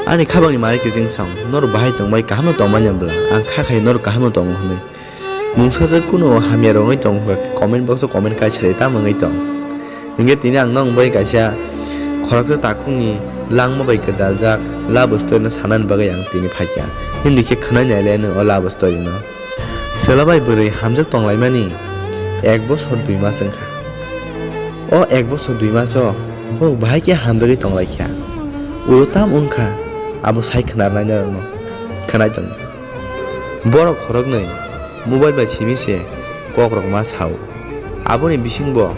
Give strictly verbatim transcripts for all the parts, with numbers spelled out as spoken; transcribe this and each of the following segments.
Ani khabangni mari kiching song, norok bahai tongbai kaham no tongmani bwla, ang kha khai norok kaham no tongo hwnwi. Mungsa jat kuno hamya rwngwi tong hwnkha khe comment box o comment kaisa ri tamo wngwi tong. Hinkhe tini ang nong bai kaisa khoroksa takhukni langma bai gwdaljak love story no sanani bagwi ang tini phaikha. Himdi khe khwnai nai le nw o love story no. Chwla bai bwrwi hamjak tonglaimani ek bosor dui mas wngkha. O ek bosor dui maso borok bahai khe hamjagwi tonglaikha. Ulo tam wngkha abo sai khwnarnainarokno khwnai tongkha. Borok khoroknwi mobile bai simi se kokrokma sao. Aboni bisingbo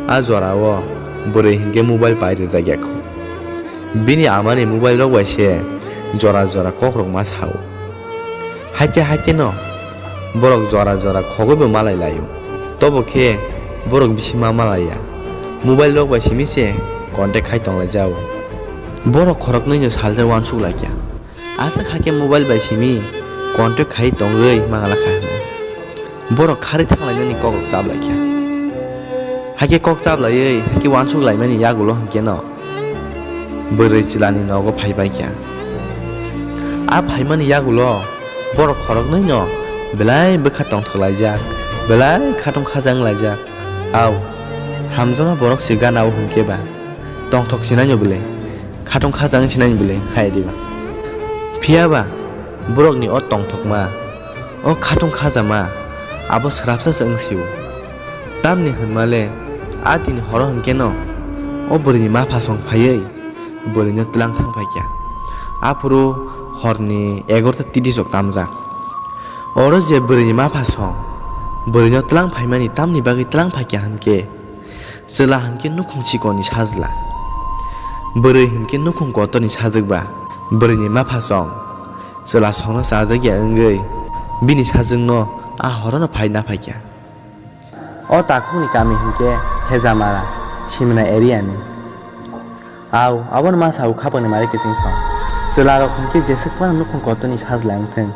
a jorao bwrwi hinkhe mobile pai rwjak ya kho. Bini amani mobile rok bai se jora jora kokrokma sao. Haikhe haikhe no borok jora jora khogwi bo malai laio. Tobo khe borok bisima malaiya. Mobile rok bai simi se contact khai tonglai jao. Borok khoroknwi no saljak uansuk laikya. Aswk hakhe mobile bai simi contact khai tongwi mangala kha hwnwi. Borok kharwi thanglainani kokrok chaplaikha. Hakhe kok chaplaiwi hakhe uansuk laimani yagulo hinkhe no bwrwi chwlani nogo phaibaikha. A phaimani yagulo borok khoroknwi no belai bwkha tongthok laijak, belai khatung khajang laijak. Au, hamjakma borok se gana o hinkhe ba tongthok sinai no bwle, khatung khajang sinai no bwle hai diba. Phiya ba borokni o tongthokma, o khatung khajama abo swrapsa se wng sio. Tamni hwnma le a tini horo hinkhe no o bwrwini mapha song phaiwi bwrwino tlang thang phaikha. Aphuru horni egarota tiris rok tamjak. Oro je bwrwini mapha song bwrwino tlang phaimani tamni bagwi tlang phaikha hinkhe, chwla hinkhe nukhung chikonni sajla, bwrwi hinkhe nukhung kotorni sajwkba. Bwrwini mapha song chwla songno chajakya wngwi bini sajwkno a horono phai na phaikha. O takhukni kami hinkhe Hejamara, Simna area ni. Au, aboni masa o khapangni mari kiching song. Chwlarok hinkhe jeswk phano nukhung kotorni sajla wngthwng,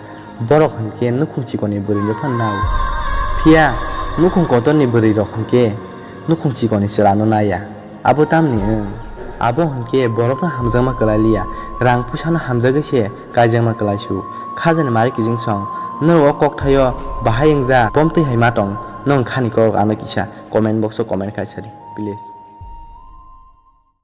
borok hinkhe nukhung chikonni bwrwino phano nao. Phiya nukhung kotorni bwrwirok hinkhe nukhung chikonni chwlano naiya. Abo tamni wng? Abo hinkhe borokno hamjakma kwlai liya, rang puisano hamjagwi se kaijakma kwlai su. Khajani mari kiching song, norok o kokthaio bahai wngja, bomtwi hai ma tong, nwng khani kok ano kisa comment box o comment khai sadi, please.